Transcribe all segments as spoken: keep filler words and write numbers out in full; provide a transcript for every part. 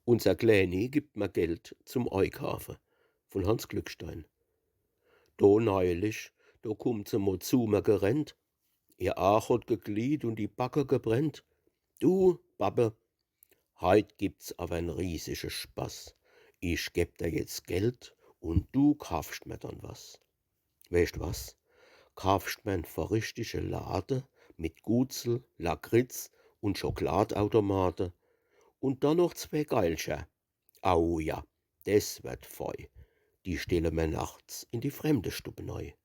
Unser Kleeni gibt mer Geld zum Eikaafe, vun Hanns Glückstein. Do neilich, do kummt se mol zu mer gerennt. Ihr Aach hot geglieht un die Backe gebrennt. „Du, Babbe, heit gibt's awwer en riesige Spaß. Ich geb der jetzt Geld un du kaafscht mer dann was. Weescht was? Kaafscht mer en verrichtige Lade mit Gutsel, Lakritz un Schokladautomate un dann noch zwee Geilcher. Au ja, des werd fei. Die stelle mer nachts in die Fremdestub nei.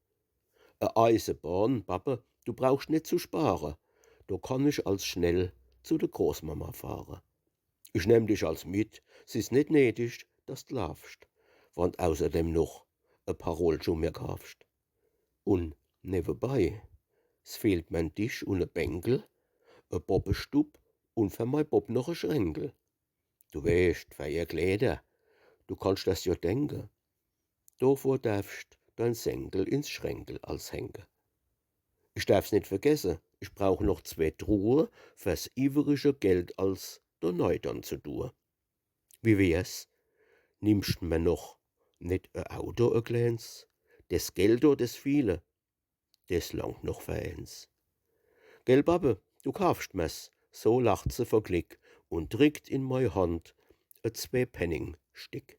E Eisebahn, Babbe, du brauchscht net zu spare. Do kann ich als schnell zu de Großmama fahre. Ich nemm dich als mit, s is net nedig, dass d' laafscht, wann d' außerdem noch e Paar Rollschuh mer kaafscht. Un newebei, s fehlt mer en Disch un e Bänkel, e Bobbestub un fer mei Bobb noch e Schränkel. Du weescht, fer ihr Kleeder, du kannscht der's jo denke, dovor derfscht dein Senkel ins Schränkel als hänge. Ich derf's net vergesse, ich brauch noch zwee Truhe, fer's iwwerige Geld als do nei dann zu due. Wie wär's? Nimmscht mer noch net e Auto, e kleens? Des Geld do, des viele, des langt noch fer eens. Gell, Babbe, du kaafscht mer's, so lacht se vor Glick un drickt in mei Hand e Zwee-Penning-Stick.